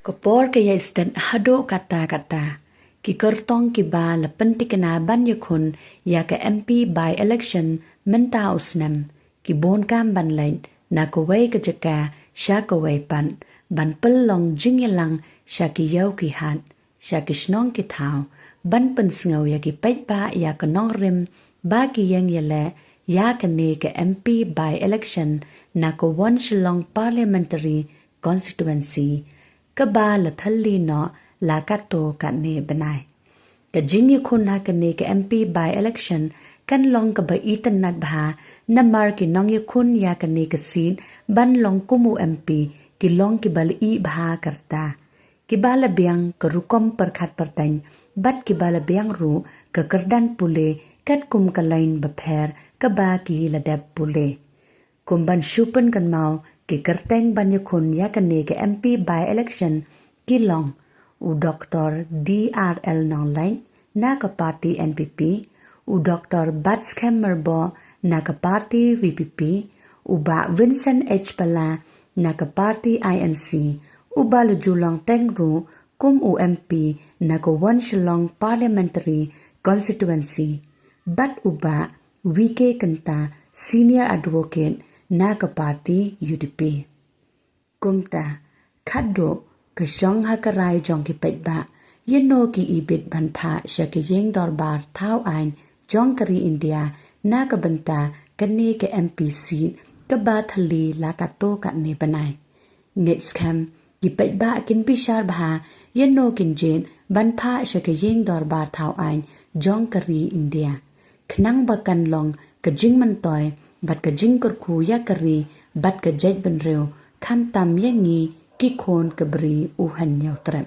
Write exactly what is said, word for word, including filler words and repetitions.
Ka por ka ïai stet haduh katta katta. Ki kyrtong kiba la pyntikna ban ïakhun ïa ka M P by-election mynta u snem, ki bun kam ban leit na kawei ka jaka sha kawei pat, ban pynlong jingïalang sha ki ïew ki hat, sha ki shnong ki thaw, ban pynsngew ïa ki paidbah ïa ka nongrim ba ki ïeng ïaleh ïa kane ka M P by-election na ka Wan Shillong Parliamentary Constituency, kaba la thylli noh la katto katne bnai. Ka jingïakhun ha kane ka M P by-election kan long kaba itynnad bha, namar ki nongïakhun ïa kane ka seat ban long kum u M P ki long kiba la ïeh bha ka rta, kiba la biang ka rukom pyrkhat pyrteng, bad kiba la biang ruh ka kyrdan pule katkum ka lain bapher kaba ki la dep pule. Kum ban shu pynkynmaw, ki kyrteng ban ïakhun ïa kane ka M P by-election ki long u Doctor D R L Nonglait na ka party N P P, u Doctor Batskhem Myrboh na ka party V P P, u Bah Vincent H Pala na ka party I N C, uba la ju long teng ruh kum u M P na ka Wan Shillong Parliamentary Constituency, bad u Bah V K Kynta, Senior Advocate na ka party U D P. Kumta, khadduh ka shong ha ka rai jong ki paidbah ïano ki ibit ban phah sha ka ïing dorbar thaw aiñ jong ka ri India na ka bynta kane ka M P seat kaba thylli la katto katne bnai. Ngeit skhem, ki paidbah kin bishar bha ïano kin jied ban phah sha ka ïing dorbar thaw aiñ jong ka ri India, khnang ba kan long ka jingmyntoi bad ka jingkyrkhu ïa ka ri bad ka jaitbynriew, khamtam ïa ngi ki khun ka bri u Hynñiewtrep.